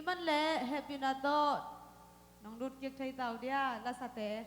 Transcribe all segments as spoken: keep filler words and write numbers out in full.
Man le hehpihna tawh nong lut kik thei ta uh dia, lasate.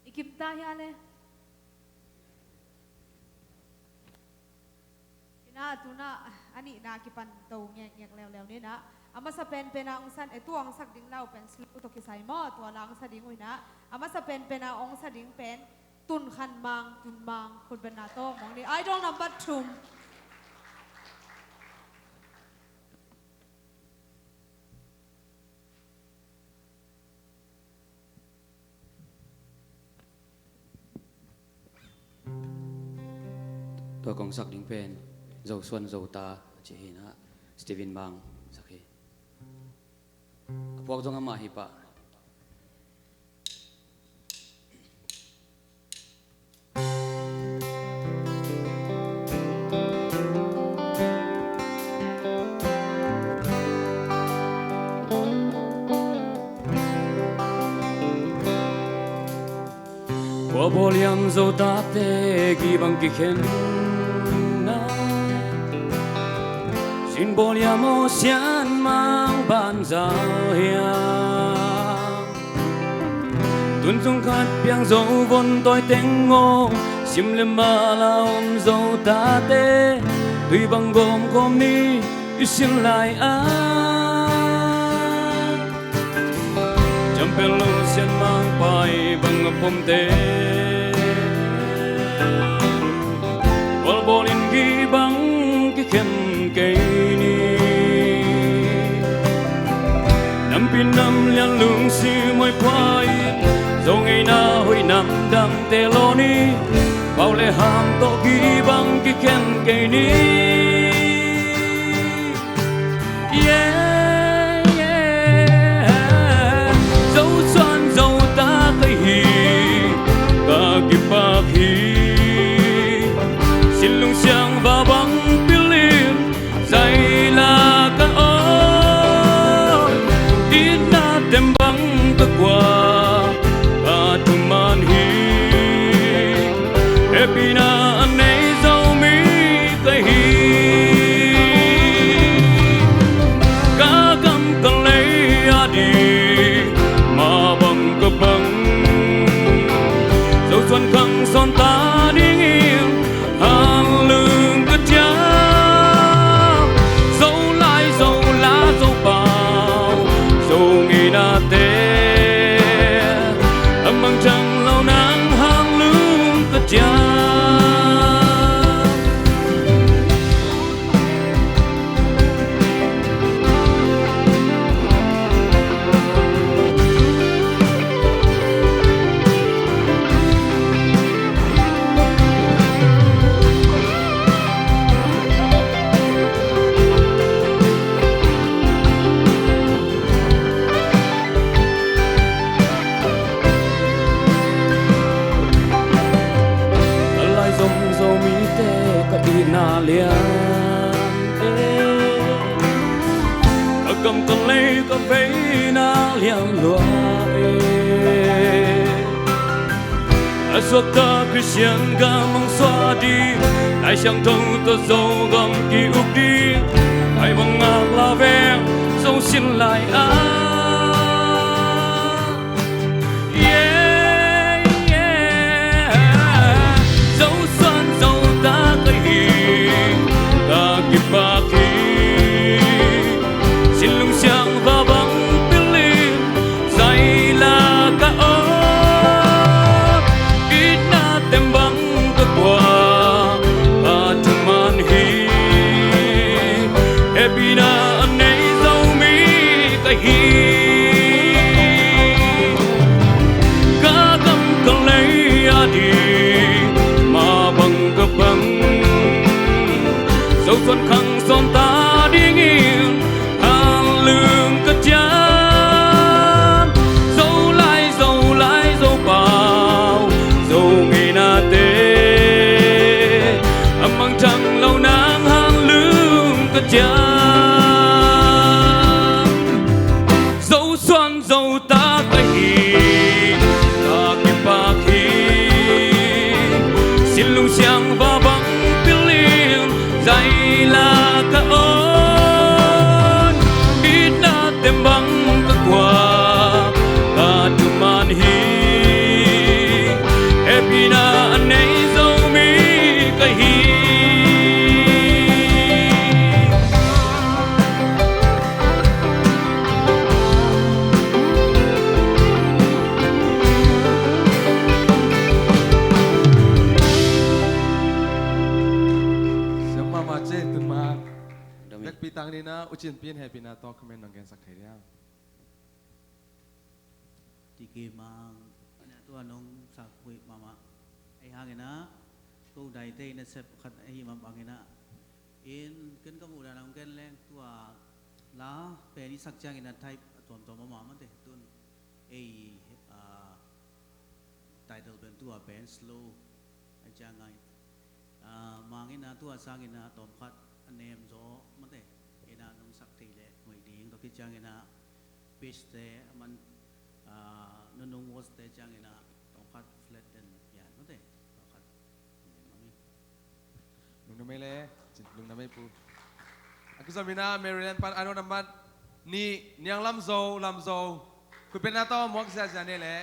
I kim ta hia le. Ina tuna a nihna kipan to ngekngek leuleu nina. A masa penpena ong san e, tua ong sak ding lau pen slow tawh kisai maw, tua la ong sa ding uh ina. A masa penpena ong sa ding pen Tun Khan Mang, Tun Mang, khutbetna tawh mong ni. Idol number two. Tua kong sak ding pen Zo Suan Zo Ta a ci hi na, Steven Mang sak hi. A puak zong amah hi pah. Kua bawliam Zo tate gibang kikhen na, sin bawliam aw Sian Mang banzau hiam. Tun zong khat piang zo von tawi teng aw, sim le mala om Zo tate, tui bang gawmgawm ni i sin lai-a. Champion lo Sian Mang pai bang a pomte, bawlbawlin gibang kikhen kei ni. Nampi nam lian lungsim hoih pua in, Zo ngeina hoih nam Dangte lawn ni, pau le ham tawh gih bang kikhen kei ni. Yeah, yeah. Zo suan zo ta ka hi, ka kipak hi. Sin lung siang va bang pil in, zai la ka awn, itna tem bang ka kua, ka thuman hi. Hehpihna a nei Zomi ka hi. Ka gam ka lei a ding, mah bang ka pang, Zo suan khang sawn ta dingin, hanlung ka ciam. Zo lai, Zo la, Zo pau, Zo ngeinate, a mangthang lo nang hanlung ka ciam. Ka laizom Zomite ka itna lian e, ka gam ka lei ka veina lian lua e. A suakta Khristian gam hong suah ding, Lai Siangtho tawh Zogam ki-uk ding, ai bang ngak la veng Zo sin lai ah. Yeah, yeah. Zo suan zo ta ka hi, ka kipak hi. Sin lung siang va bang pil in, zai la ka awn, itna tem bang ka kua, ka thuman hi. Hehpihna a nei Zomi ka hi. Ka gam ka lei a ding, mah bang ka pang, Zo suan khang sawn ta dingin, hanlung ka ciam. Zo lai, Zo lai, Zo pau, Zo ngeinate, a mangthang lo nang hanlung ka ciam. Zo suan zo ta ka hi, ka kipak hi. Sin lung siang va bang pil in, zai la ka awn, itna tem bang ka kua, ka thuman hi. Hehpihna a nei Zomi ka hi. Siam mahmah ci e. Tun mah vekpi tang ni in ah, U Cin Pi in hehpihna tawh comment nong gensak thei diam? Tiki Mang, tua nong sakpih mahmah ahih hangin ah, ko daite in a sep khat ahih mah bangin ah, in ken ka muh dan a hong gen leng tua la pen i sak ciangin a type a tuamtuam a mah mate, tun ei, ah, title pen tua pen slow a ciang ngai. Ah, Mang in ah tua sangin ah tawmkhat a nem zaw mate, in ah nong sak thei leh hoih ding, tua khit ciangin ah pitch te a man, ah, nunung words te ciangin ah tawmkhat flat den pian mate, tawmkhat. Lungdam ei le, lungdam ei pu. A kizom in ah Maryland pan a no nambat nih, Niang Lam Zo, Lam Zo. Khutbetna tawh muak ziahziah ni le.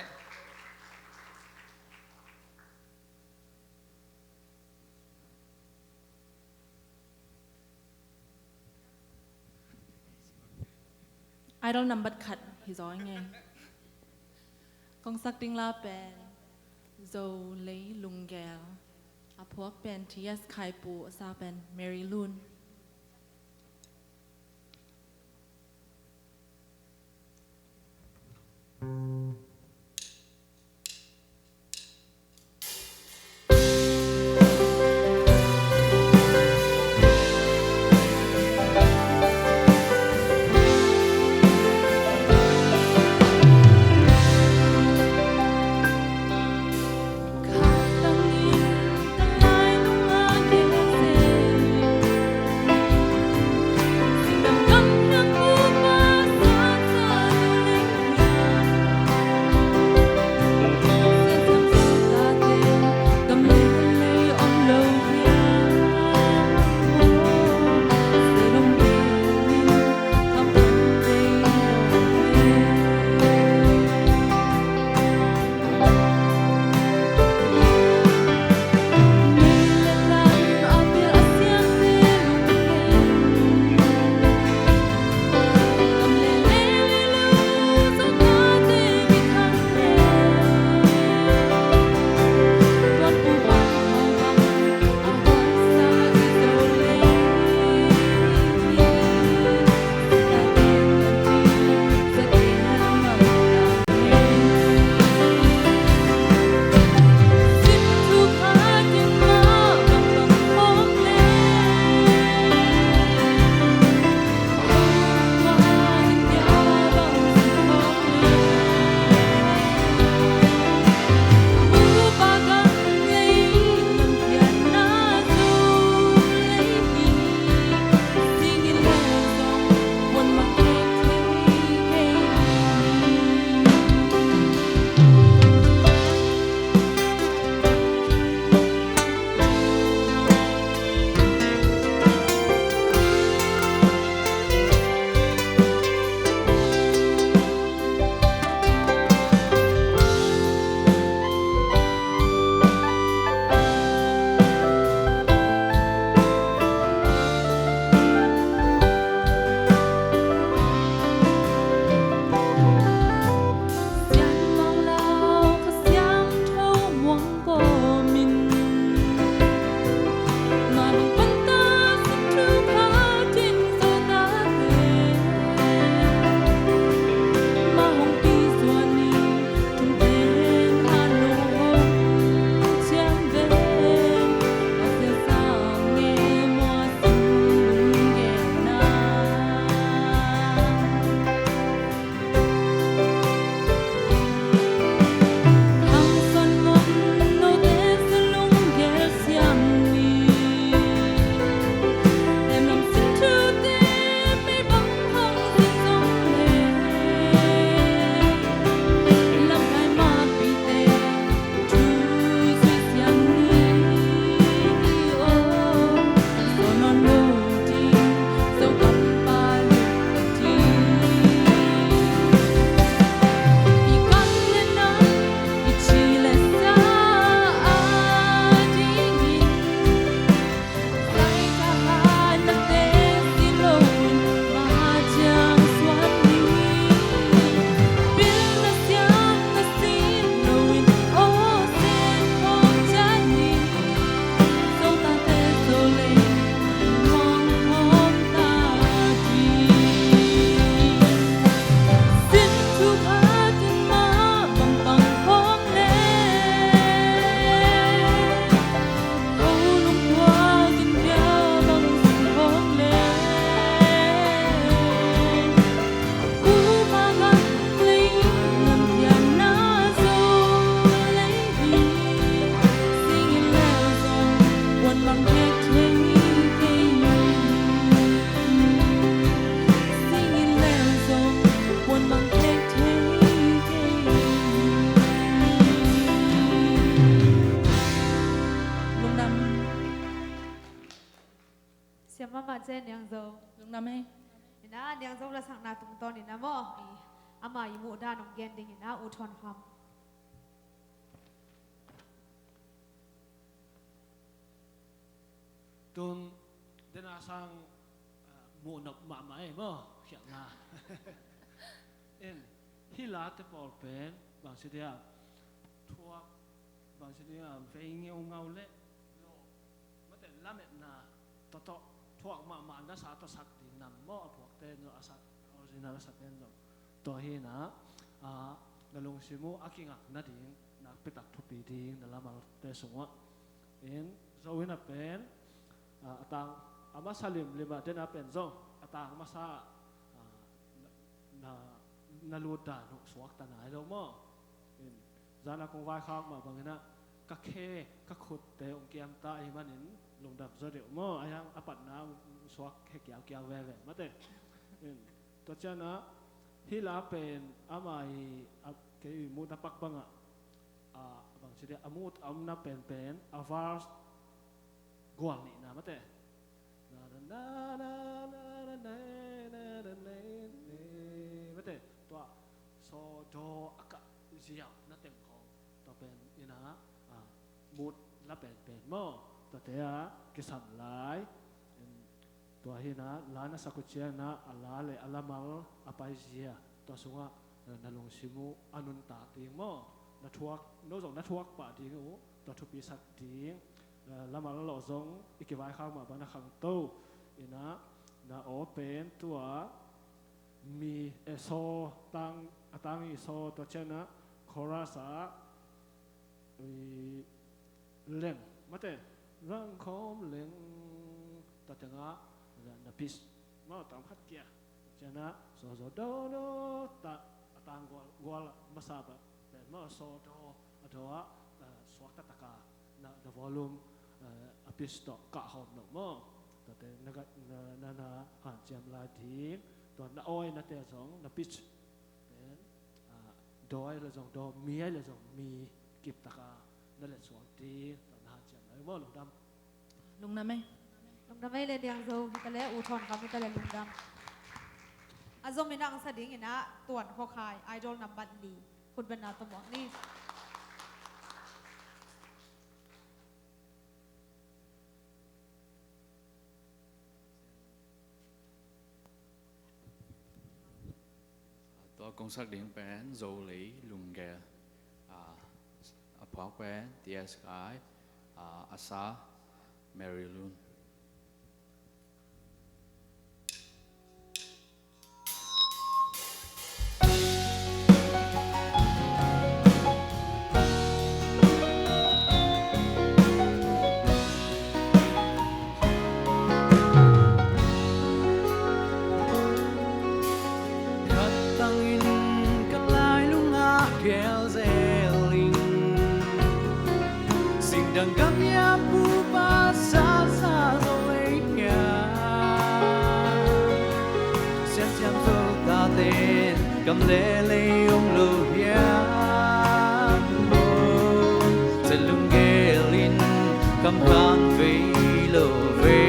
Idol nambat khat hi zaw ing ei. Kong sak ding la pen Zo Lei Lunggel, a phuak pen T S Khaipu, a sa pen Mary Lun. Siam mahmah ciah Niang Zo. Lungdam ei. Ina Niang Zo lasakna tungtawn ina maw, i ama i muhdan hong gen ding ina U Thawn Kham. Tun dena sang, ah, muhnop mahmah ei maw, khialhna. En, hih late pawl pen bangci dia thuak, bangci dia vei ngeungau le lo mate lametna tawtawh thuak mahmah nasa tawh sak ding nam maw, a phuakte in zong a sak, original a sakte in zong. Tua hi ina, a, na lungsim uh a kingak nading nakpitak thupi ding na lamalte sungah. In Zo ina pen, a, a tang a masa limlim ah dena pen zong a tang masa, a, na, na, na lut dan uh suakta nai lo maw. In zana kong vaikhak mah bangin ah ka khe ka khutte hong kiamta ahih manin lungdam zaw deuh maw, a hiang a patna hong suak khe kiaukiau veve mate. In tua cianah hih la pen ama i, a, kei i muhna pak bangah, a, bangci dia a mut a omna penpen a verse gual nihna mate. Na, na, na, na, mate. Tua saw daw a kah ziau na teng khawng tua pen ina, a, mut la penpen maw, tuate a kisan lai. In tua hi ina la na sak uh ciangin ah a la le a lamal a paizia tua sungah, eh, na lungsim uh a nuntak ding maw, na thuak, no zong na thuak pah ding uh tua thupi sak ding. Eh, lamal lawh zong i kivaikhak mah bang na khangto ina, na aw pen tua mi, eh, saw tang, a tang i saw tua cianah chorus ah i leng mate, rangkhawm leng ta tengah na, na pitch maw tam khat kia cianah saw saw daw daw ta, a tang gual gual masa ba pen maw saw daw a daw ah, a, suakta taka na, na volume, a, a pitch tawh kahhawm loh maw. Tuate na, na, na, na hanciam lai ding. Tua na awi nate zong na pitch pen, a, daw ai le zong daw, mi ai le zong mi kiptaka na letsuak ding. Tua na hanciam lai maw, lungdam. Lungdam ei. Lungdam ei le Niang Zo, hi ta le U Thawn Kham, hi ta le lungdam. A zom ina ang sa ding ina Tuan Khua Khai, Idol nambat li, khutbetna tawh muak ni. Tua kong sak ding pen Zo lei lunggel, a, a phuak pen T S Khai, a, a sa Mary Lun. Khatangin ka lailung ah gelzel in, singdang gam ya pupa sa sa zo lei hia. Siamsiam zo taten kam lelei om lo hia. Zel lunggel in kam hang vei lo ve.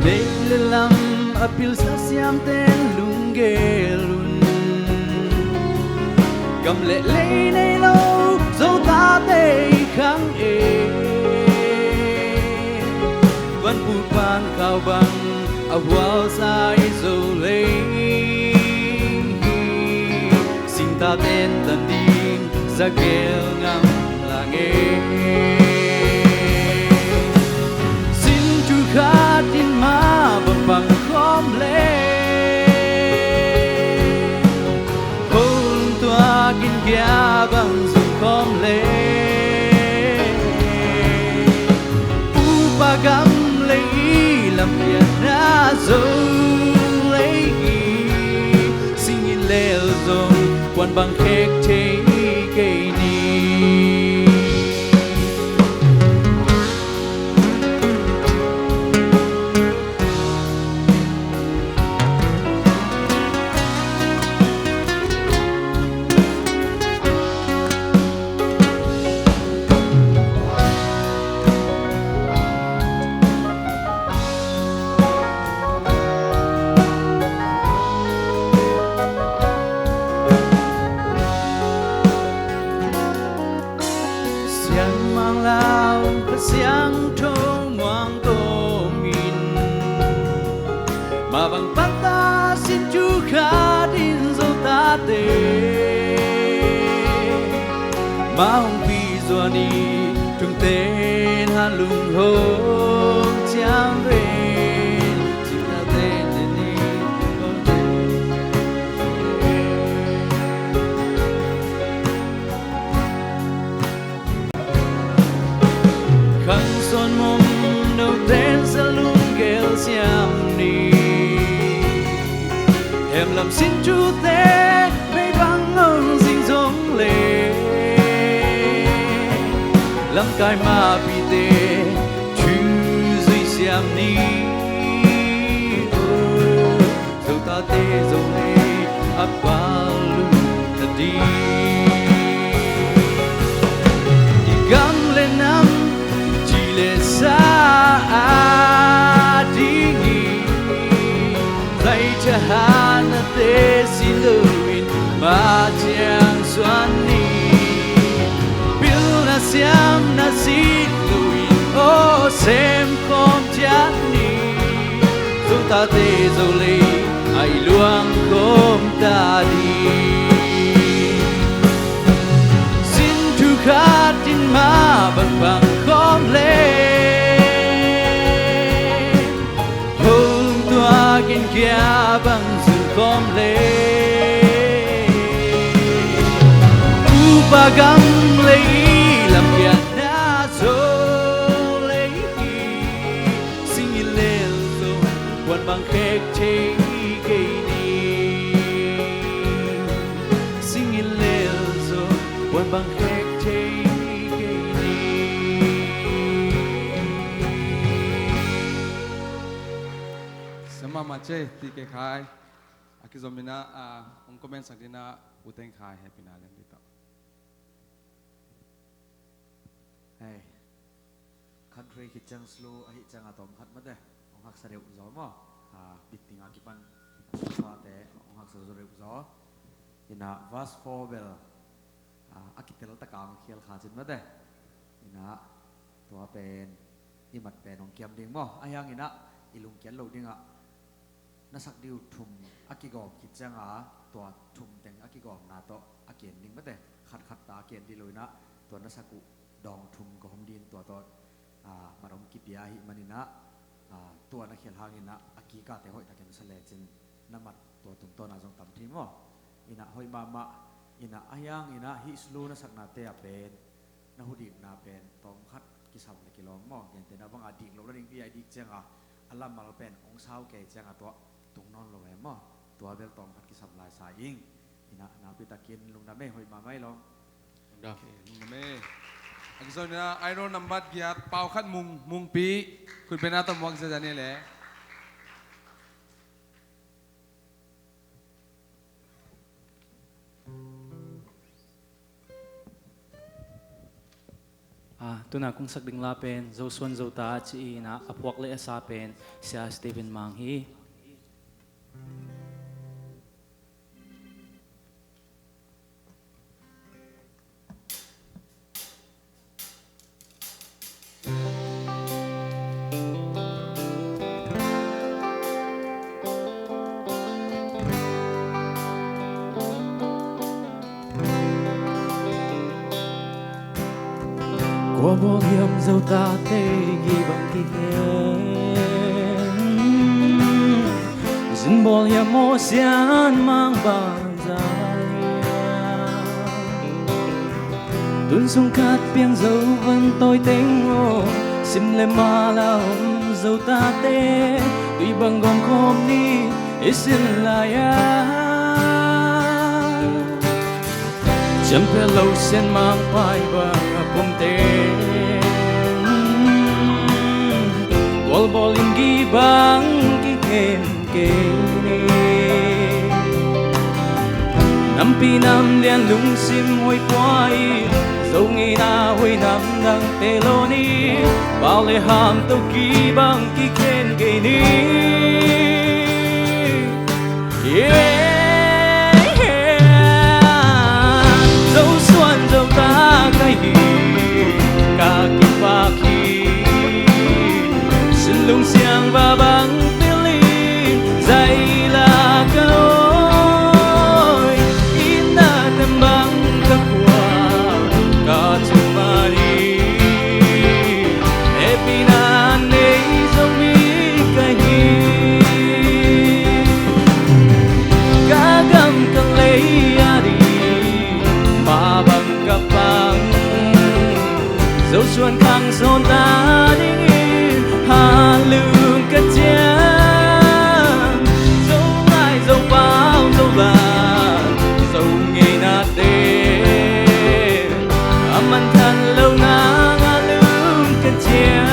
Lei le lam a pilsa siamten lunggel un, gam le lei nei lo zo tate i khang e. Van pu pan khau bang a hualsa i zo lei, singtaten tan ding za gel ngam lang e. Sin thu khat in ma bang pang khawm le, hong tuak in kia bang zong khawm le, upa gam lei i lampian na zo lei hi. Singin lel zong kuan bang khek thei kei ni. Muang lau Kha Siangtho muang kawmin, mah bang panta sin thu khat in Zo tate mah hong pi zuan i, thungten han lung hong ciam ven. Cimna tete ni hong ciam. Khang Suan Mung, noten sa lunggel siam ni. Hemlam sin thute mei bang hong zing zong le, lamkai mapite thu zui siam ni. Zo tate Zo lei a palu ta ding, i gam le nam, ci le sa a ding i, zai thahatnate si loin mah ciang suan ni. Pilna siamna si loin aw sem khawm ciat ni. Zo tate Zo lei a i luang khawm ta ding. Sin thu khat in mah bang pang khawm le, hong tuak in kia bang zul khawm le, upa gam lei lampianna Zo lei hi. Singin lel zong puan bang khek thei kei ni. Singin lel zong puan bang khek thei kei ni. Siam mahmah ci, T K Khai. A kizom in ah, ah, hong comment sak ding ah, U Teng Khai, hehpihna lian ding tawh. Hei, country khit ciang slow ahih ciangin tawm khat mate hong haksa deuh zaw maw? A, beat ding a kipan sate hong haksa zaw deuh zaw. In ah verse four bel, a, a kitel takin hong khial kha cin mate. In ah tua pen i mat pen hong kiam ding maw? Ahi hangin ah i lungkiat loh dingah na sak ding uh thum a kigawm khit ciangin tua thum teng a kigawmna tawh a ki-en ding mate. Khat khat ta a ki-en ding lo in ah tua na sak uh dawng thum gawm ding, tua tawh, ah, mat hong kipia ahih manin ah, ah, tua na khial hangin ah a kikate hoih takin sa lecin na mat tua tungtawn ah zong tam thei maw? In ah hoih mahmah. In ah ahi hangin ah hih slow na saknate ah pen na hudikna pen tawm khat kisam le kilawm maw? Gentehna bangin dik loh la ding pi a i dik ciangin a lamal pen hong sau kei ciangin tua tung nawn lo e maw? Tua bel tawm khat kisam lai sa ing. In ah nakpi takin lungdam e, hoih mahmah i lawm. Lungdam. Okay, lungdam e. A kizom in ah Idol nambat giat, Pau Khat Mung, Mungpi, khut beng a tawh muak ziazia ni le. Ah, tuna kong sak ding la pen Zo Suan Zo Ta ci-in ah a phuak le a sa pen Sia Stephen Mang hi. Kua bawl hiam Zo tate gih bang kikhen? Zin bawl hiam aw Sian Mang bang zai? Tun sung khat piang zo van tawi teng aw, sim le mala om Zo tate, tui bang gawm khawm ni i sin lai-a. Ciampel lo Sian Mang pai bang a pum teng, gual bawl in gih bang kikhen kei ni. Nampi nam lian lungsim huai pua in, Zo ngeina huai namdangte lawn in, pau le ham tawh gih bang kikhen kei ni. Yeah. Zo Suan Zo Ta ka hi, ka Tua mah hi, hehpihna nei Zomi ka hi. Ka gam ka lei adingin mah bang ka pang. Zosuan khang sawnta dingin hanlum ka ciam. Zolai, Zopau, Zola, Zo ngeina te a manthan lo nang a lum ka ciam.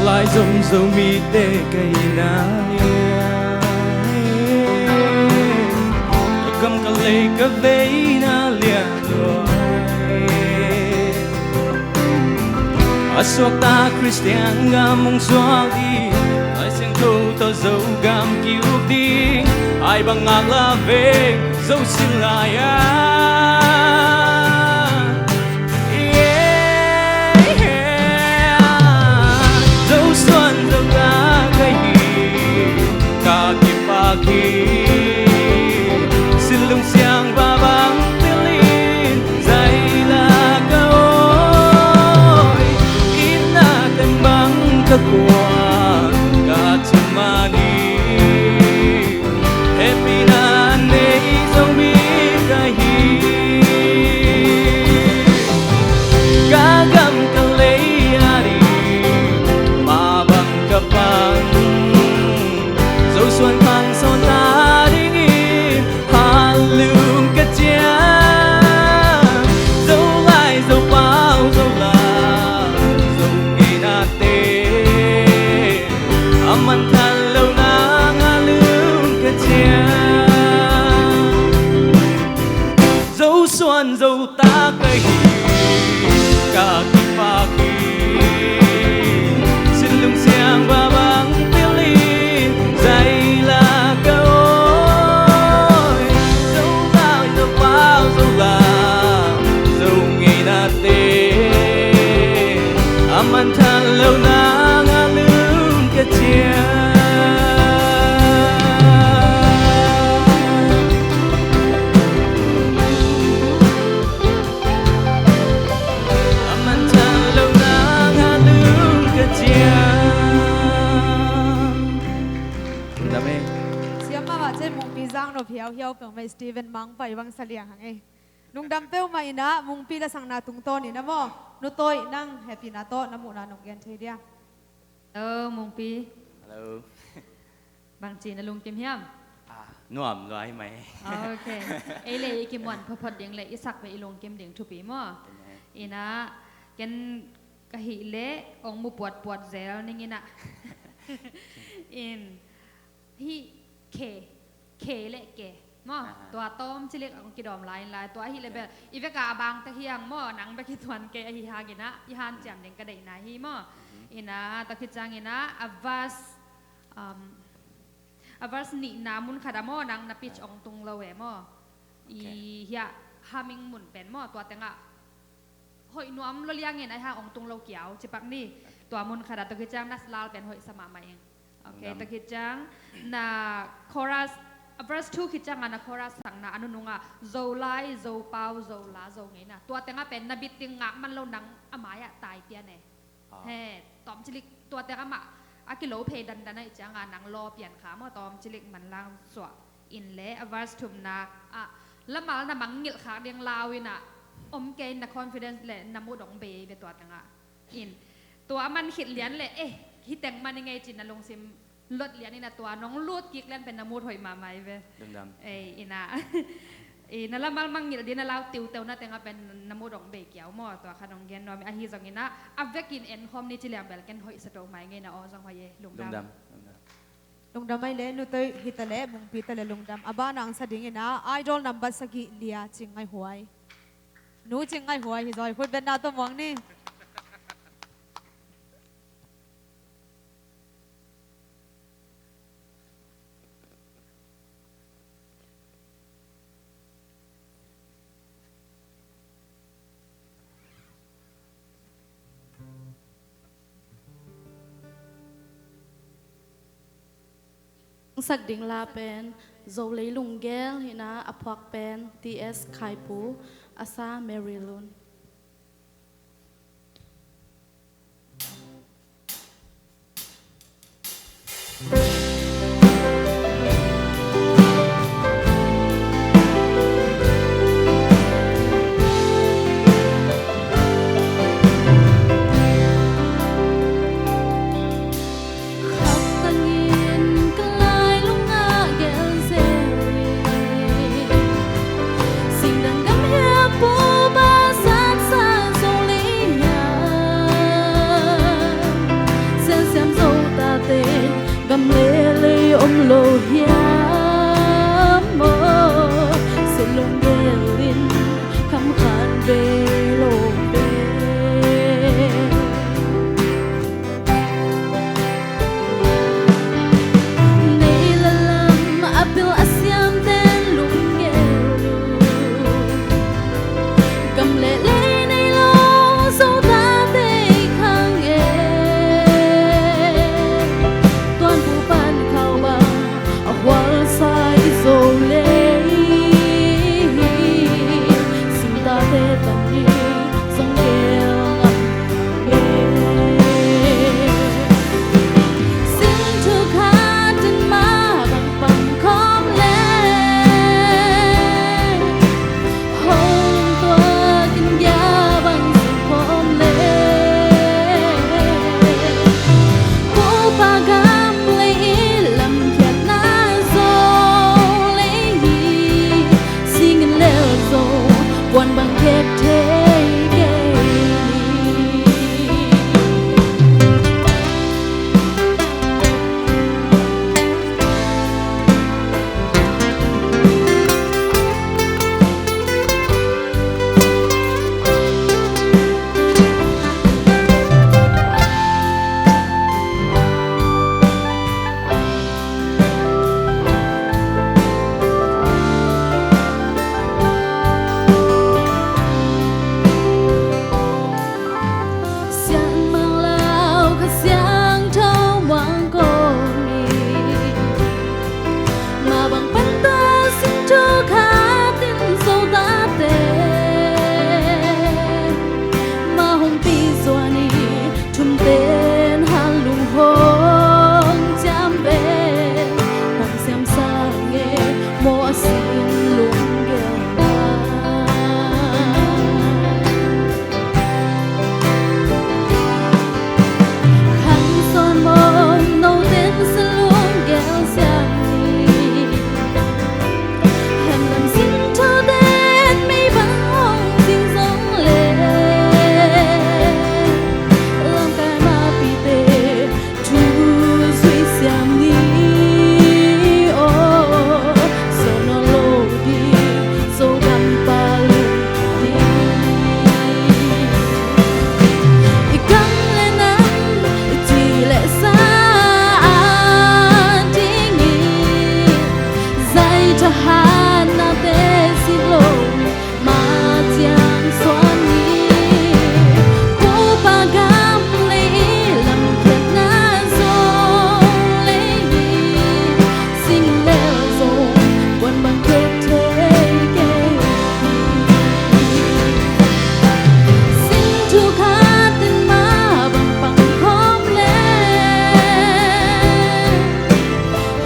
Lai zong Zomite ka hi na, ka gam ka lei ka veina lian lua. A suakta Khristian gam hong suak ding, Lai Siangtho tawh Zogam ki-uk ding, ai bang ngaklah veng Zo sin lai-ah. Yeah, yeah. Zosuan Zota ka hi, ka kipak hi. Sinlung siang va bang pilin zaila ka awi. Itna teng bang ka kuan, ka thuman hi. Hehpihna nei Zomi ka hi. Ka gam ka lei adingin mah bang ka pang. Zosuan khang sawnta dingin hanlum ka ciam. Zolai, Zopau, Zola, Zo ngeina te a manthan lo nang a lum ka ciam. Zosuan Zota ka hi, ka kipak hi. Sinlung siang va bang pilin zaila ka awi. Zolai, Zopau, Zola, Zo ngeina te a manthan lo nang a lum ka ciam. A manthan lo nang a lum ka ciam. Lungdam e. Siam mahmah cei Mungpi Zang nop hiauhiau peuhmah Steven Mangpai bang sa liang hang e. Lungdam peuhmah inah Mungpi lasakna tungtawn inah maw, Nu Toi nang hehpihna tawh na muhna nong gen thei dia. Hello Mungpi. Hello. Bangci na lungkim hiam? Ah, nuam lua hi mai. Ok. Ei le i kimuan photphot ding le i sak ve i lungkim ding thupi maw? Inah ken ka hih leh ong mu puatpuat zel ning inah. In hih khe khe le ke maw? Tua tawm cilik ang kidawm lai in lai tua ahi le bel i veka a bangte hiang maw, nang bek hi tuan kei ahi hang inah i hanciam ding ka deihna hi maw? Inah tua khit ciang inah a verse, um, a verse nihna mun khat a maw, nang na pitch ong tung lo e maw? I hiah humming mun pen maw, tua tengah hoih nuam lo liangin ai hang ong tung lo kiau cipak ni. Tua mun khat a tua khit ciang na lal pen hoih sa mahmah ing. Ok, tua khit ciang na chorus, a verse two khit ciang a na chorus sakna a nunung a Zolai, Zopau, Zola, Zo ngeina, tua tengah pen na bit ding ngak man lo nang a mai-ah tai pian e. He, tawm cilik tua tengah mah a kilo phei dandan a i ciang a nang law pian kha maw, tawm cilik manlang suah in le a verse thumna ah lamal na mangngilh khak ding lau inah om kei na confidence le na mut ong bei ve tua tengah. In tua a man khit lian le eh, hi teng man i ngei cin na lungsim lot lian inah tua nong lut kik lian pen na mut hoih mahmah i ve. Lungdam. Ei inah i na lamal mangngilh ding na lau tiuteu na tengah pen na mut ong bei kiau maw, tua kha nong gen nuam i ahi zong inah a vekin en khawm ni ci liang bel ken hoih sa to mai ngei na aw zong hoih e. Lungdam. Lungdam. Lungdam. Lungdam ai le Nu Toi hi ta le Mungpi ta le lungdam. A banah ang sa ding inah Idol number sagih Lia Cing Ngai Huai. Nu Cing Ngaih Huai hi zaw, khut beng na tawh muang ni. Sak ding la pen Zo Lei Lunggel hi a, a phuak pen T S Khaipu, a sa Mary Lun. Khap tangin ka lailung ah gelzel in, singdang gam hiam Pu Pa satsa Zo lei hiam? Siansiam Zo taten gam le lei om lo hiam maw? Sia lunggel in kham khat vei lo ve. Nei le lam a pil a siamten lunggel uh, gam le lei nei lo Zo tate khang e. Tuanbu pan khau bang a hualsa i Zo lei hi. Singtate tam hi, song gel ngam e. Sing thu khat in mah bang pang khawm le, hong tuak in gia bang sing khawm le, Pu Pa gam lei i lamkhiatna Zo lei hi. Sing in lel Zo, puan bang khek thei kei ni. Siangmang lau Kha Siangtho muang kawm hi. Mah bang pan tua sing thu khat in Zo tate, mah hong pi zuan hi. Thumten hal lung hong ciam ve, hong siam sang e maw a sin lunggel na. Khang sawn mawm noten sa lunggel siam ni. Hemlam sin thuten mei bang hong cing zong le, lamkai mapite thu zui siam ni aw. Sawt nawn lo ding, Zogam pa lungding. I gam le nam, i ci le sa adingin, zai thahatnate si lo, ma ciang suan ni. Pu Pa gam lei i lamkhiatna Zo lei hi. Sing lel Zo, puan bang khek thei kei hi. Sing thu khat in mah bang pang khawm le,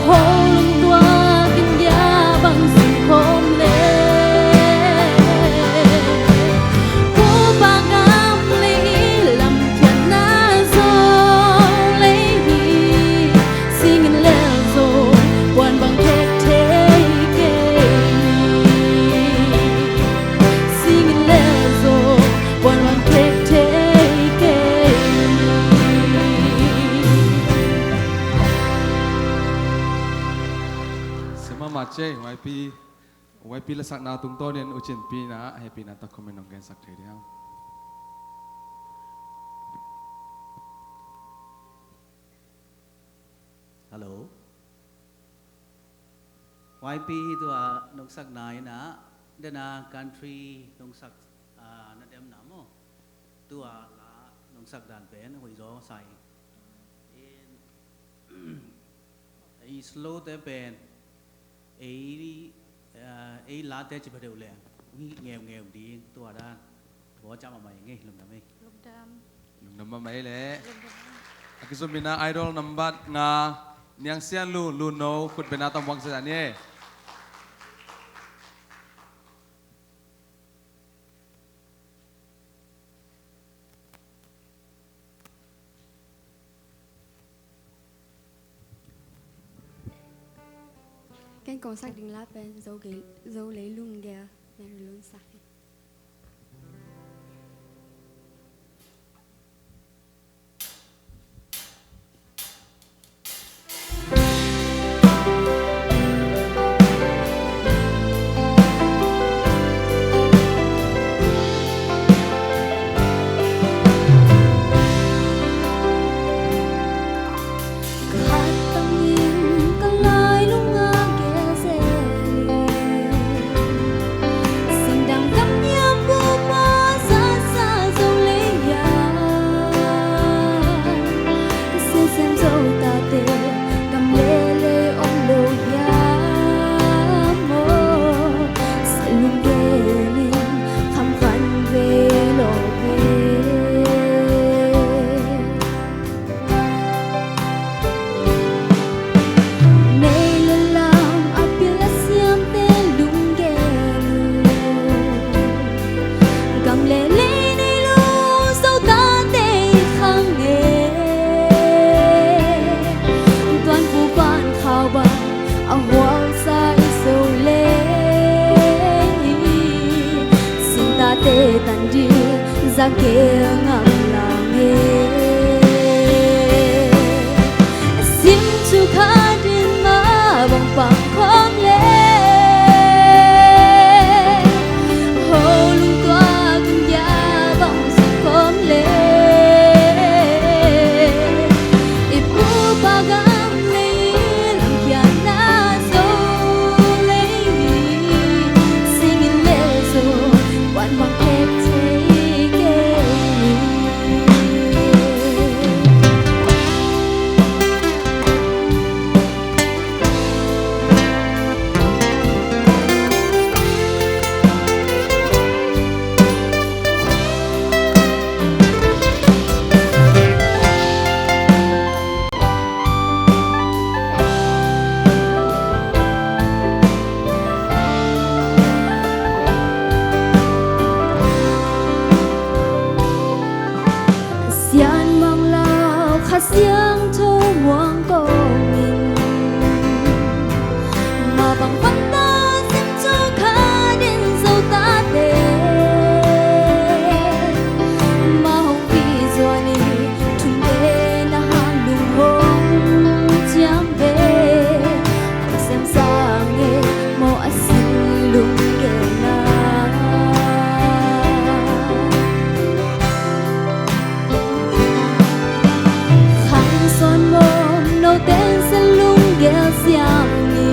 hong lungtuak in gia bang sing khawm le, Pu Pa gam lei i lamkhiatna Zo lei hi. Sing in lel Zo, puan bang khek thei kei ni. Sing in lel Zo, puan bang khek thei kei ni. Sia mahmah ci e, huaipi. Y P lasakna tungtawnin U Cin Pi in a hehpihna tawh comment hong gensak thei diam? Hello. Y P hi tua nungsakna in a, dena country nungsak, ah, na demna maw? Tua la nungsak dan pen hoih zaw sa ing. In, i slow te pen ei, ah, ei late ci pha deuh leng hih ngeungeu ding, tua dan. Bawlcam a mai ngei, lungdam ei. Lungdam. Lungdam a mai le. Lungdam. A kizom ina Idol number nga, Niang Sian Lu, Lu No, khut bena tam wang sa ni e. Ken kong sak ding la pen Zo gei, Zo leilung gel Mary Lun sak hi. Ka hat tangin ka lailung a gel zel hi. Singdang gam hiam bup a zatsa Zo lei hiam? Ka sinsem Zo tate gam le lei om lo hiam maw? Sa lunggelin kham khan vei lo ve. Nei le lam a pil a siamte lunggel uh. Gam le lei nei lo Zo tate khang e. Tuanpu pan khau bang a hualsa i Zo lei. Singtate tan ding zak gel ngam lang e. Sim cu kha din mah bang pang khawm le. Ho lungtuak in gia bang zuk khawm le. I pu pa gam lei lamkhiatna Zo lei. Singin le Zo kuan bang pek thei kei. Sian Mang Lau Kha Siangtho muang kawmin, mah bang pan ta sim cu kha din Zo tate. Mah hong pi zuan i thumte na hang lung hong ciam ve. Hong sem sang e maw a sin lunggelna. Khang sawn mawm no ten sa lunggel siam ni.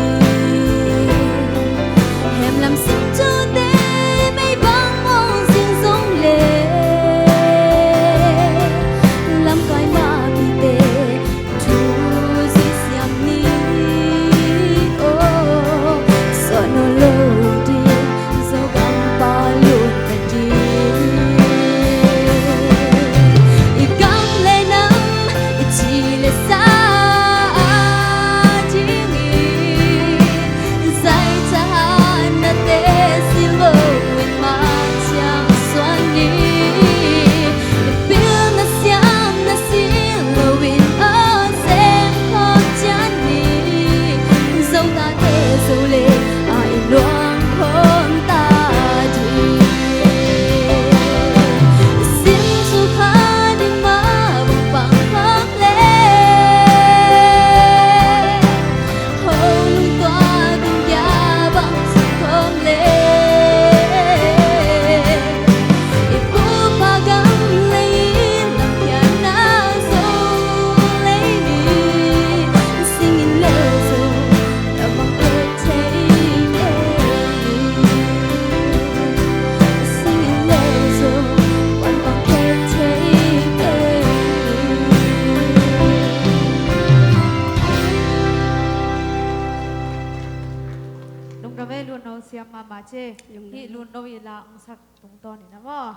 Mace, hih Lunno i la hong sak tungtawn in a maw,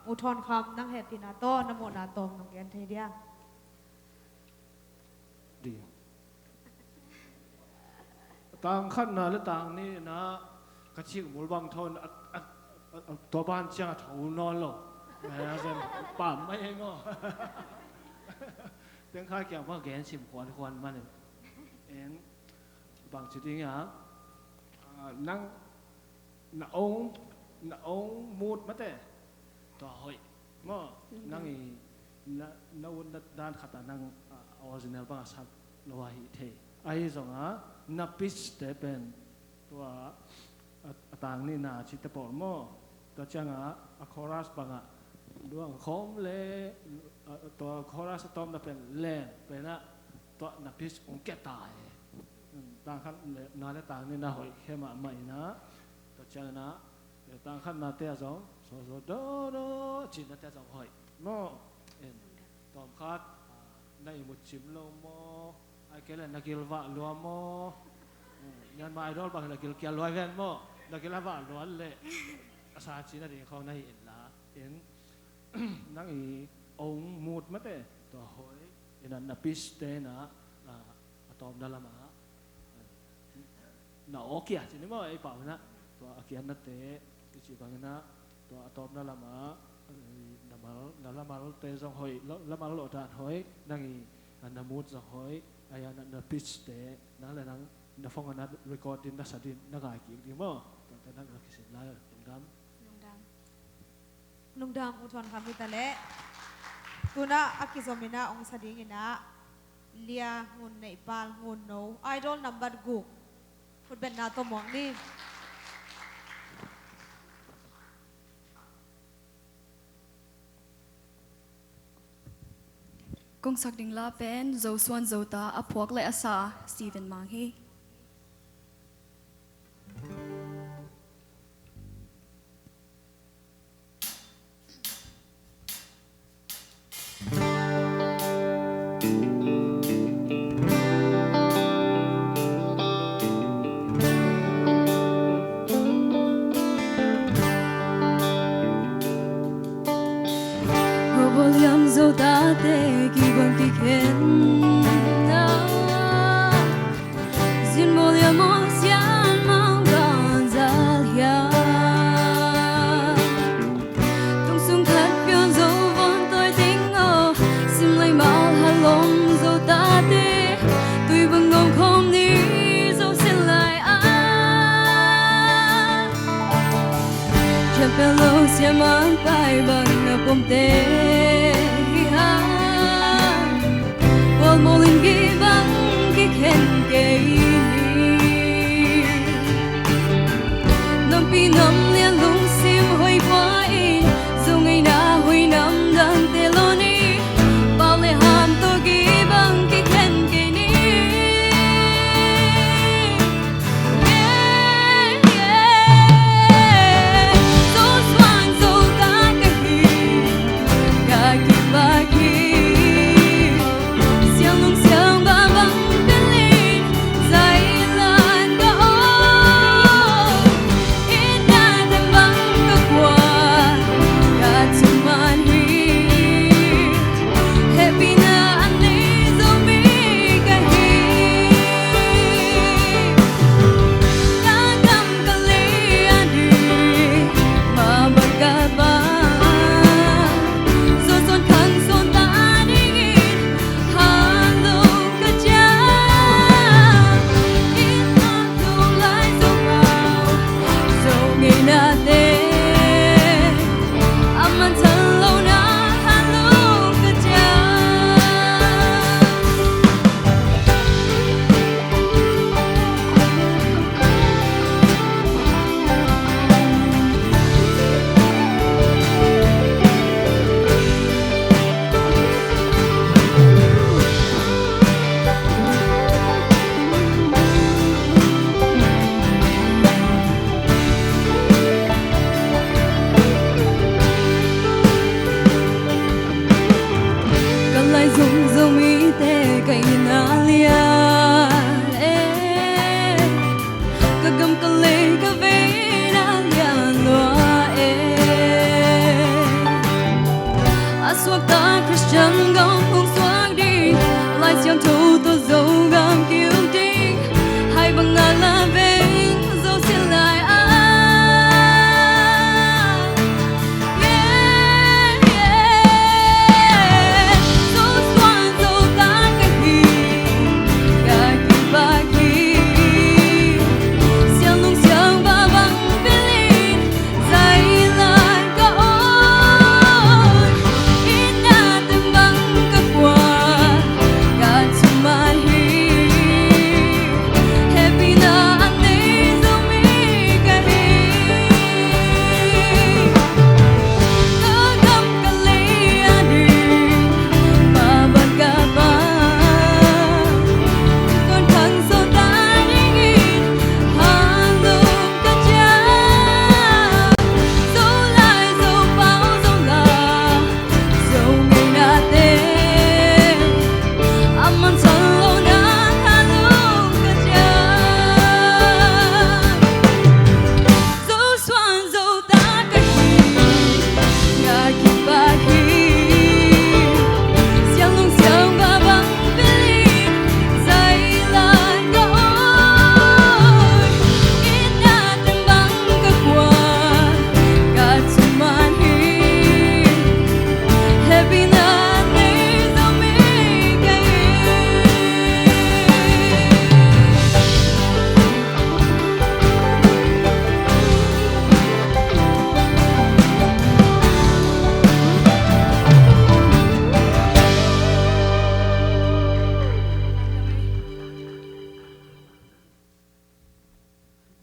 U Thawn Kham, nang hehpihna tawh na muhna tawm nong gen thei dia? Dia. Tang khatna le tang nihna ka cikmul bang thawn a, a, a, a, tua ban ciang a tho nawn lo. Maya zen pam mai ei maw? Teng kha kiang bang gen sim khuan khuan man in. En bang ci ding a, a, nang na ong, na ong mut mate. Tua hoih maw? Nang i na, na ut na dan khat a nang, a, original bang a sat lo a hi thei. Ahi zong a na pitch te pen tua a, a tang nihna cite pawl maw? Tua ciang a, a chorus bang a duang khawm le, a, tua chorus a tawpna pen len pen a tua na pitch ong kia ta e. Tang khatna le tang nihna hoih khe mahmah in a, tua ciang in a, tang khatna te a zong so so do do cinna te a zong hoih maw? En, tawm khat, a, na ihmut cim lo maw? Ai kei le na gil vah lua maw? Myanmar Idol bang na gil kia lua ven maw? Na gil a vah lua le a sa cina ding khawng na hi in la. En, nang i ong mut mate tua hoih in a na pitch te in a, a, a tawpna lam a, a, na aw kia ci ni maw, ei pau in a, tua a kiatna te i ci bang in a, tua a tawpna lam a, a, na mal, na la mal te zong hoih, la, la mal lo dan hoih, nang i, a, na mut zong hoih, ai a na, na pitch te, nang le nang na phone a na record din, na sa din, na ngai kik ding maw? Tua te nang a kisin lai, lungdam. Lungdam. Lungdam U Thawn Kham hi ta leh. Tuna a kizom in a ong sa ding in a, Lia Ngun Neih Pal Ngun No, Idol number guk. Khutbetna tawh muak ni. Kong sak ding la pen Zo Suan Zo Ta, a phuak le a sa Stephen Mang hi. Volume Zo tate kibang kikhen na, Zin Mawlia Maw Sian Mang Bang Zal Hiam. Tung sung khat pion zo von toi ting aw, sim lai mal halom Zo tate, tui bang ngom khom ni zo sin lai a. Champion lo siaman pai bang na pom te hi ha. Wal mawlin ki bang ki khen kei ni. Nampi nam lian lungsim hoi pua in, zong ei na hoi nam dan te lo ni. Pau le ham to ki bang ki khen kei ni. Ka lai zong Zomite ka inn a lian e, ka gam ka lei ka veina Suakta Khristian gam hong suak ding, Lai Siangtho tawh Zogam ki-uk ding, hai bang a la veng Zo si lai a. Yeah, yeah. Zo suan Zo ta ka hi, ka kipak hi. Siang nung siang ba bang pilin, zai lai ka oi, inn a teng bang ka kua, ka thuman hi. Hehpihna a nei Zomi ka hi. Ka gam ka lei a ding, pa ban ka pa, kon khang Zo ta dingin, hang lum ka ciah. Zo lai, Zo pau, Zo la, Zo ngeinate, a man san lo na, hang lum ka ciah. Zo suan Zo ta ka hi, ka kipak hi. Siang nung siang ba bang pilin, zai lai ka oi, inn a teng bang ka kua, ka thuman hi. Hehpihna a nei Zomi ka hi.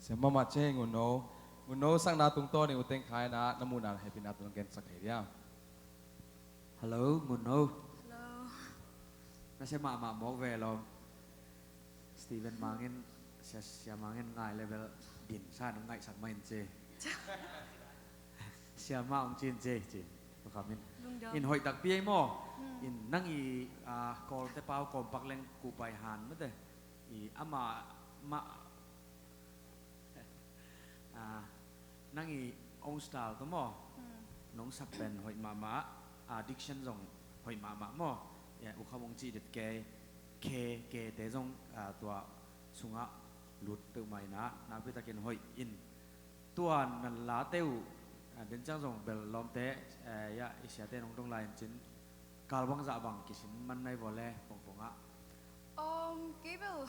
Siam mahmah ciang Ngun No. Ngun No, sakna tungtawn in U Teng Khai in ah na muhna hehpihna tawh na gensak thei diam? Hello, Ngun No. Hello. Na sia mahmah mawk ve lawm. Steven Mang in, sia, sia Mang in ngai level din sa nung ngaihsak mah in ci. Sia mah hong cin ci, ci. Tua kha min. Lungdam. In hoih takpi ei maw. Hmm. In nang i, ah, Kawlte pau Kawmpak leng kupai han mate. I ama mah, ah, nang i own style tawh maw. Hmm. Nong sak pen hoih mahmah, ah, diction zong hoih mahmah maw. Ya, U Kham hong cih det kei, K, K te zong, ah, tua sungah lut peuhmah in ah, nakpi takin hoih in. Tua na late uh, ah, den ciang zong bel lawmte, eh, ya, i siate nong dong lai in cin, kal bangzah bang kisin man nai vua le pongpong ah. Um, kei bel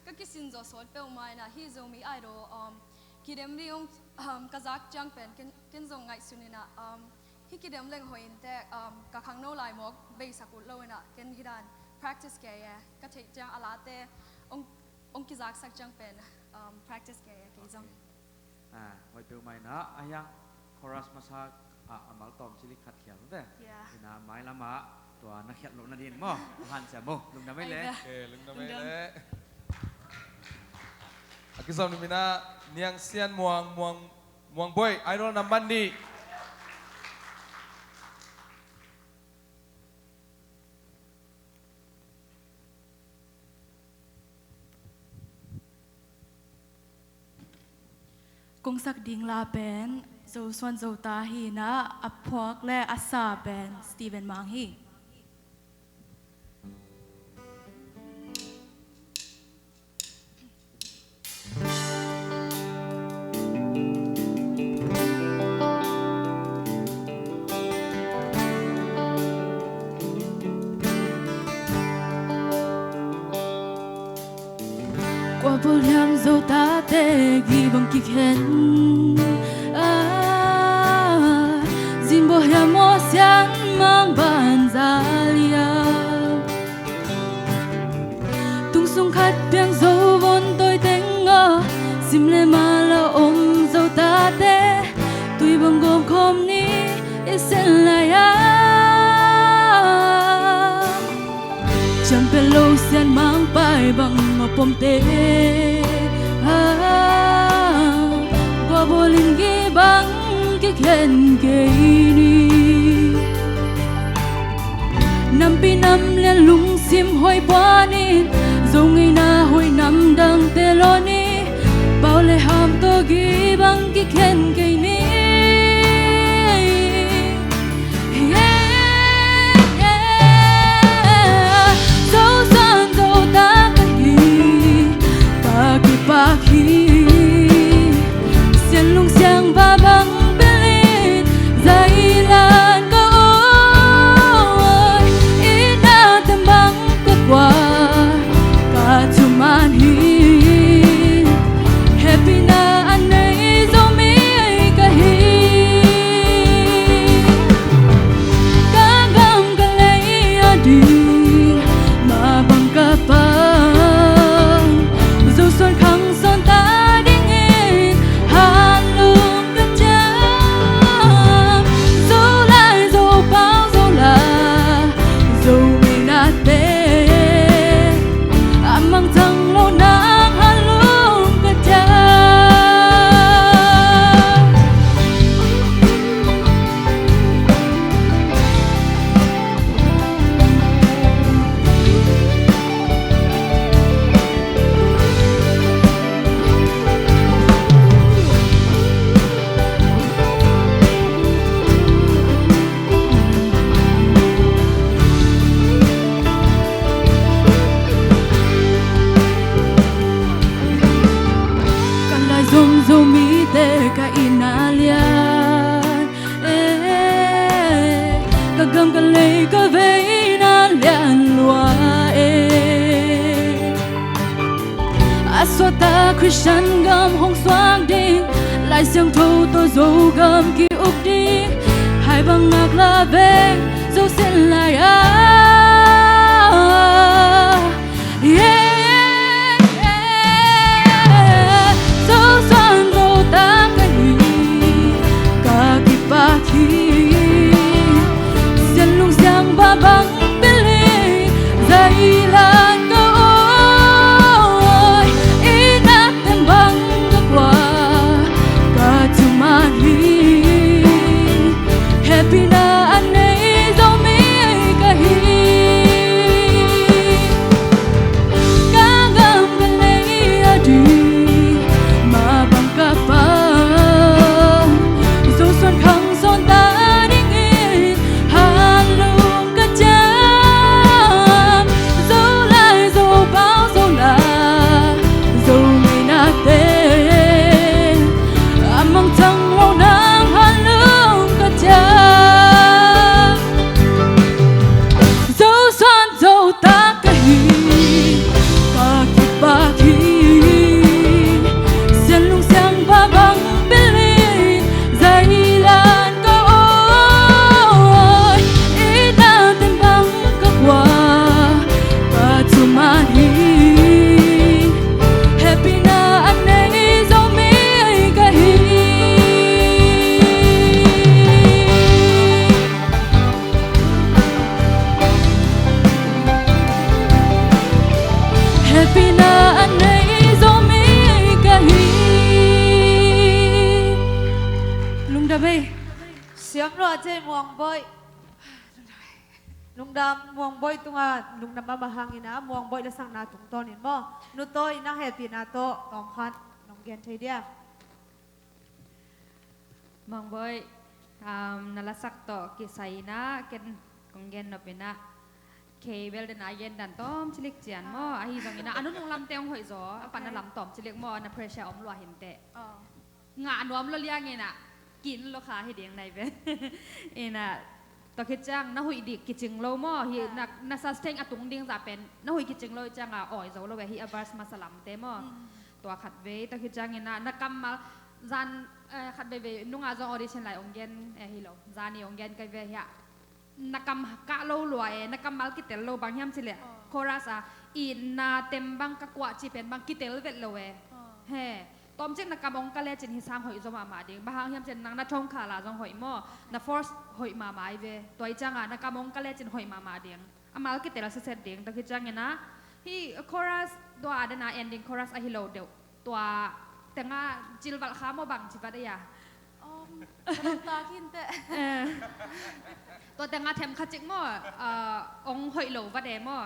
ka kisin zawh sawt peuhmah in ah, hih Zomi Idol, um, kidem ding, um, ka zak ciang pen ken, ken zong ngaihsun in ah, um, hih kidem leng hoih in teh, um, ka khangno lai mawk beisak ut lo in ah, ken hih dan practice kei e, ka theih ciang a late hong, hong kizaksak ciang pen, um, practice kei e, kei zong. Okay. Ah, hoih peuhmah in ah, a hiang chorus masa ah a mal tawm cili khat khial mate. Yeah. In ah mailam ah tua na khialh loh nading maw, a han sia maw, lungdam ei le. Ai ve. Okay, lungdam ei le. A kizom ni min ah Niang Sian Muang, Muang, Muang Buai, Idol nambat nih. Kong sak ding la pen Zo Suan Zo Ta hi in ah, a phuak le a sa pen Steven Mang hi. Kua bawl hiam Zo tate gih bang kikhen? Ah, zin bawl hiam aw Sian Mang banza liau? Tung sung khat piang Zo vun tawi teng aw, sim le mal a om Zo tate, tui bang gawm khawm ni i sen lai a. Ciam pia lo Sian Mang pai bang a pom te, ah, kua bawl in gih bang kikhen kei ni. Nampi nam lian lungsim hoih puan in, Zo ngeina hoih nam dangte lawn ni, pau le ham tawh gih bang kikhen kei ni. Yeah. Mah bang ka pang, Zosuan khang sawn ta dingin hanlum ka ciam. Zolai, Zopau, Zola, Zomi nate, a mangthang lo nang hanlum ka ciam. Ka lai zom Zomite ka itna lian, eh, ka gam ka lei ka veina lian lua, eh. A suahtak Khristian gam hong suak ding, Lai Siangtho tawh Zogam ki-uk ding, hai bang nak la veng Zo sin lai-ah. Yeah, yeah. Zosuan Zotak ka hi, ka kipak hi. Sian lungsiang ba bang pili, zailan ka awi, i na tem bang ka kua, ka thuman hi. Hehpihna a nei Zomi ka hi. Ka gam ka lei a ding, mah bang ka pang, Zosuan khang sawn ta dingin hanlum ka ciam. Zolai, Zopau, Zola, Zomi nate, a mangthang lo nang hanlum ka ciam. Zosuan Zotak ka hi, ka kipak hi. Sian lungsiang ba bang pili, zailan ka awi, i na tem bang ka kua, ka thuman hi. Hehpihna a nei Zomi ka hi. Hehpihna a nei Zomi ka hi. Lungdam ei. Siam lua cei Muang Boih. Lungdam, Muang Boih tungah lungdam mahmah hangin ah, Muang Boih lasakna tungtawnin maw, Nu Tawi in ah hehpihna tawh tawmkhat nong gen thei dia? Muang Boih, um, na lasak tawh kisai in ah ken kong gen nop in ah, kei bel den a gen dan tawm cilik cian maw, ahi zongin ah a nunung lamte hong hoih zaw, a panna lam tawm cilik maw, na pressure om lua hi inteh. Ngah nuam lo liangin ah, kin lo kha hi ding nai ve. In ah, tua khit ciang na huih dik kicing lo maw, hi na, na sustain a tung ding zah pen na huih kicing lo ciang a awi zo lo ve, hi a verse masa lamte maw. Tua khat vei, tua khit ciangin ah na kammal zan, eh, khat veivei nungah zong audition lai ong gen, eh, hi lo, zani ong gen kai ve hi ah. Na kam kah lo lua e, na kammal kitel lo, bang hiam cileh, chorus ah, i na tem bang ka kuah ci pen bang kitel vet lo e. He, tawmcik na kam ong ka lecin hi sang hoih zaw mahmah ding. Bang hang hiam cin nang na thongkhala zong hoih maw, na force hoih mahmah ai ve. Tua i cianga na kam ong ka lecin hoih mahmah ding. A mal kitel siset ding. Tua khit ciangin ah, hi chorus tua a dena ending chorus ahi lo deuh. Tua tenga cilvalh kha maw, bang civat ei a? Um, ka nuntak hi inteh. Eh. Tua tenga them kha cik maw, ah, ong hoih lo vat e maw?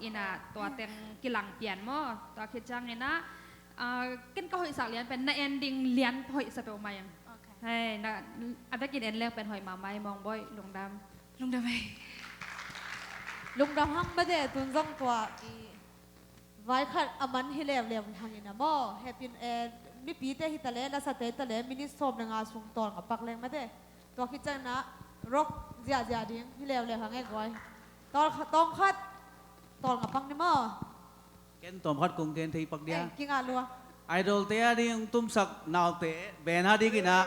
Ina tua teng kilang pian maw? Tua khit ciangin ah, ah, ken ka hoihsak lian pen na ending lian hoih sa peuhmah ing. Hei, na, a vekin en leng pen hoih mahmah ei Muang Boih, lungdam. Lungdam ei. Lungdam hang mate, tun zong tua i vai khat a man hi leuleu hangin a maw. Hehpih, eh, mipite hi taleh, lasate hi taleh, minute sawm le nga sung tawlnga pak leng mate. Tua khit ciangin ah rock ziahziah ding hi leuleu hang e guai. Tawm khat, tawlnga pak ni maw. Ken tawm khat kong gen thei pak dia. Eh, kingah lua. Idol te a ding tumsak naute, band a dingin ah.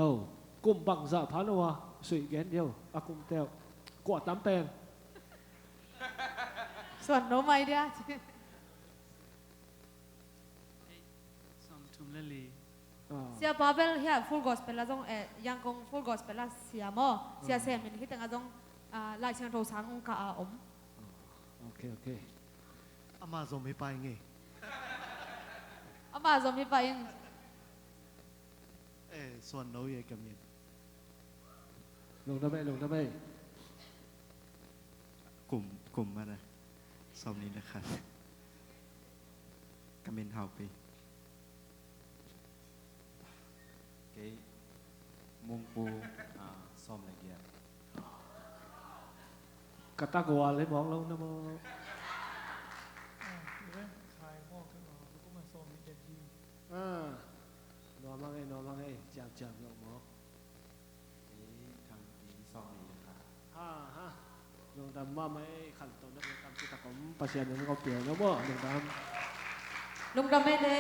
Oh, kum bangzah pha no a, sui gen dih uh, a kum teuh. Kua tam pen. Suan no mai dia. Sawmthum le li. Ah. Sia Pavel hia Full Gospel a zong, eh, Yangon Full Gospel a sia maw. Sia Sem in hi teng a zong, ah, Lai Siangtho sang ong kah a om. Ah, ok, ok. Ama zom hi pai nge. Ama zom hi pai ing. Eh, suan no ye ka min. Lungdam ei, lungdam ei. Kum, kum mana. Sawmnih le khat. Ka min Haupi. Kei Mungpu, ah, sawm le giat. Ka tak wal hi mawk lo na maw. Ah, i ven khai mawk ka maw, ka kum a sawm hi giat hi. Ah, nuam hang ei, nuam hang ei, ciamciam lo maw. Ei, Thang Pi sawm nih le khat. Ha, ha. Lungdam mahmah ei, khantohna bia tampi tak om, Pasian in hong pia no maw, lungdam. Lungdam ei le.